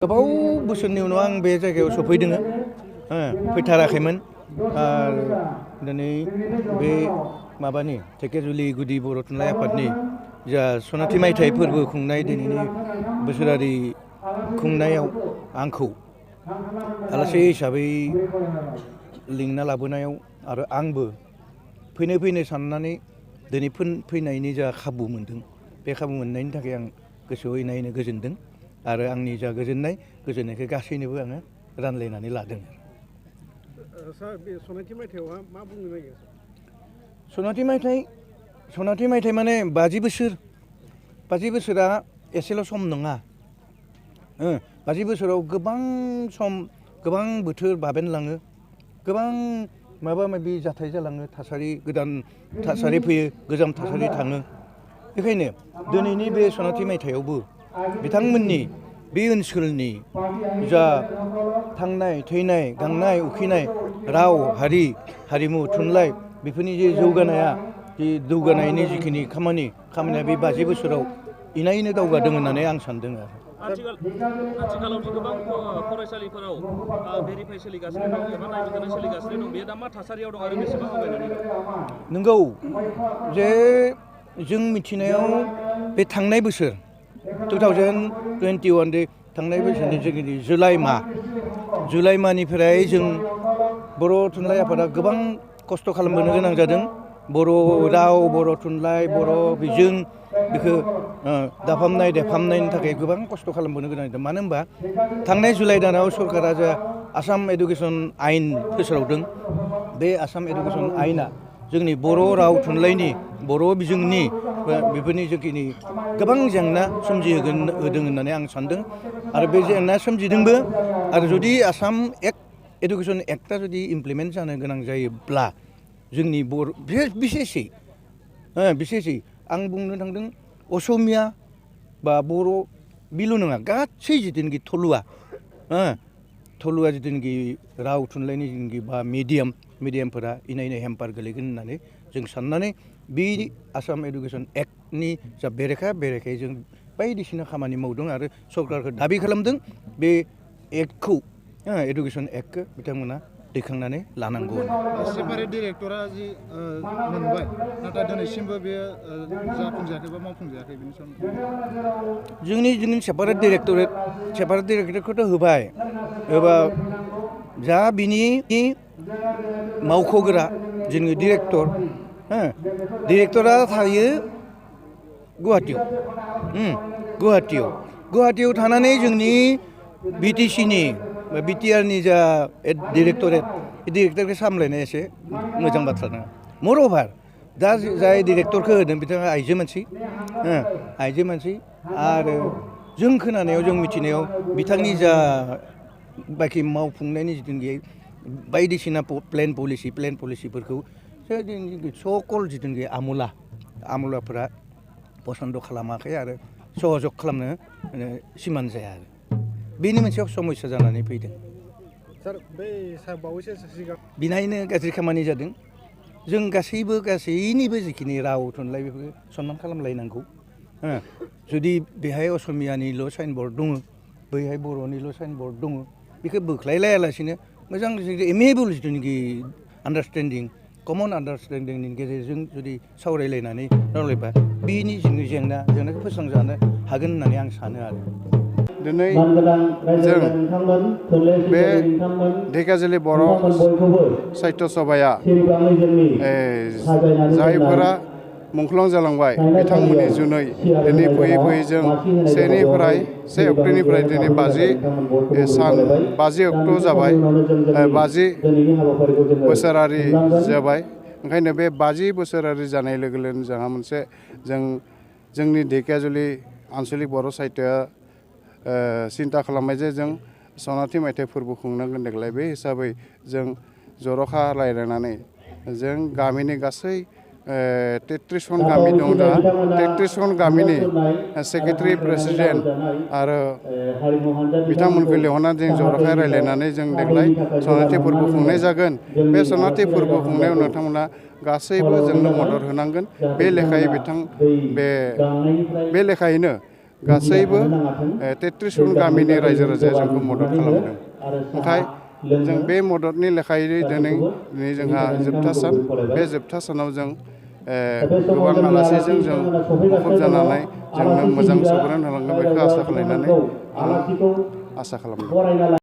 गोबाव बोसोरनि उनाव आं बे जायगायाव सफैदों फैथाराखैमोन आरो दिनै बे माबानि धेकियाजुलि गुदि बर' थुनलाइ आफादनि जा सनाथि मायथाइ फोरबो खुंनाय दिनैनि बोसोरारि खुंनायाव आंखौ आलासि हिसाबै लिंना लाबोनायाव आरो आंबो फैनो साननानै दिनै फैनायनि जा खाबु मोनदों बे खाबु मोननायनि थाखाय आं गोसोआव इनायनो गोजोनदों आरो आंनि जा गोजोननायखौ गासैनोबो आङो रानलायनानै लादों। सार बे सनाथि मायथाइयाव मा बुंनो नागिरो? सनाथि मायथाइ माने 50 बोसोरा एसेल' सम नङा। 50 बोसोराव गोबां सम गोबां बोथोर बाबेनलाङो, गोबां माबा माबि जाथाय जालाङो, गोदान थासारि फैयो, गोजाम थासारि थाङो। बेखायनो दिनैनि बे सनाथि मायथाइयावबो बिथांमोननि बे ओनसोलनि जा थांनाय थैनाय गांनाय उखैनाय राव हारिमु थुनलाइ बेफोरनि जे जौगानायनि जिखिनि खामानिया बे 50 बोसोराव इनायनो दावगादों होननानै आं सानदों आरो। आथिखालाव गोबां फरायसालिफोराव भेरिफाइ सोलिगासिनो दं एबा नायबिजिरनाय सोलिगासिनो दं, बेयो दा मा थासारियाव दं आरो बेसेबां आवगायनानै दं? नंगौ जे जों मिथिनायाव बे थांनाय बोसोर 2021 थांनाय बोसोरनि जोंनि जुलाइ माहनिफ्राय जों बर' थुनलाइ आफादा गोबां खस्थ' खालामबोनो गोनां जादों। बर' राव, बर' थुनलाइ, बर' बिजों बेखौ देफामनायनि थाखाय गोबां खस्थ' खालामबोनो गोनां जादों। मानो होनबा थांनाय जुलाइ दानाव सरकारा जा आसाम एडुकेसन आयेन फोसावदों, बे आसाम एडुकेसन आयेना जोंनि बर' राव थुनलाइनि बर' बिजोंनि बेफोरनि जिखिनि गोबां जेंना सोमजिहोदों होननानै आं सानदों आरो बे जेंना सोमजिदोंबो। आरो जुदि आसाम एडुकेसन एक्टआ जुदि इमप्लिमेन्ट जानो गोनां जायोब्ला जोंनि बिसेसै आं बुंनो थांदों असमिया बा बर' बेल' नङा, गासै जिथुनाखि थलुवा जिथुनाखि राव थुनलाइनि जिथुनाखि बा मिडियामफोरा इनायनो हेम्पार गोलैगोन होननानै जों साननानै बे आसाम एडुकेसन एक्टनि जा बेरेखायै जों बायदिसिना खामानि मावदों आरो सरकारखौ दाबि खालामदों बे एडुकेसन एक्टखौ बिथांमोना दैखांनानै लानांगौ। सेपारेट डिरेक्टरा जि मोनबाय, नाथाय दिनैसिमबो बेयो जाफुंजायाखै बा मावफुंजायाखै, बेनि सायाव जोंनि सेपारेट डिरेक्टरेटखौथ' होबा जा बिनि मावख'गोरा जोंनि डिरेक्टरा थायो गुवाहाटियाव थानानै जोंनि बिटिआरनि जा डिरेक्टरखौ सामलायनाया एसे मोजां बाथ्रा नङा। मर'भार दा जाय डिरेक्टरखौ होदों बिथाङा आइजो मानसि आरो जों खोनानायाव जों मिथिनायाव बिथांनि जा बाखि मावफुंनायनि जिथुनाखि बायदिसिना प्लेन पलिसिफोरखौ सकल जिथुनाखि आमुलाफोरा पसन्द खालामाखै आरो सहजग खालामनो सिमान जाया आरो बेनि मोनसे समस्या जानानै फैदों। सार बै बावैसो सिगां बिनायनो गाज्रि खामानि जादों। जों गासैनिबो जिखिनि राव थुनलाइ बेफोरखौ सनमान खालामलायनांगौ। जुदि बेहाय असमियानिल' साइनबर्ड दङ, बैहाय बर'निल' साइनबर्ड दङ, बेखौ बोख्लायलायालासिनो मोजां एमेबोल जिथुनाखि कमन आन्डारस्टेन्डिंनि गेजेरजों जुदि सावरायलायनानै रायलायबा बेनि जेंनाखौ फोस्रांजानो हागोन होननानै आं सानो आरो। दिनै जों बे धेकियाजुलि बर' साहित्य सभाया जायफोरा मुंख्लं जालांबाय बिथांमोननि जुनै दिनै फैयै जों 1 अक्ट'निफ्राय दिनै 50 अक्ट' जाबाय, 50 बोसोरारि जाबाय। ओंखायनो बे 50 बोसोरारि जानाय लोगो लोगोनो जोंहा मोनसे जोंनि धेकियाजुलि आन्सलिक बर' साहित्यआ सिन्था खालामबाय जे जों सनाथि मायथाइ फोरबो खुंनांगोन देग्लाय। बे हिसाबै जों जर'खा रायज्लायनानै जों गामिनि गासै 33 गामि दं दा, 33 गामिनि सेक्रेटारि प्रेसिडेन्ट आरो बिथांमोनखौ लिंहरनानै जों जर'खायै रायज्लायनानै जों देग्लाय सनाथि फोरबो खुंनाय जागोन। बे सनाथि फोरबो खुंनायाव नोंथांमोना गासैबो जोंनो मदद होनांगोन। बे लेखायैनो गासैबो 33 गामिनि रायजो राजाया जोंखौ मदद खालामदों। ओंखाय जों बे मददनि लेखायै दिनै जोंहा जोबथा सान, बे जोबथा सानाव जों गोबां आलासिजों जों मुखुब जानानै जोंनो मोजां सुबुरुन होलांगोन बेखौ आसा खालामनानै आं आसा खालामदों।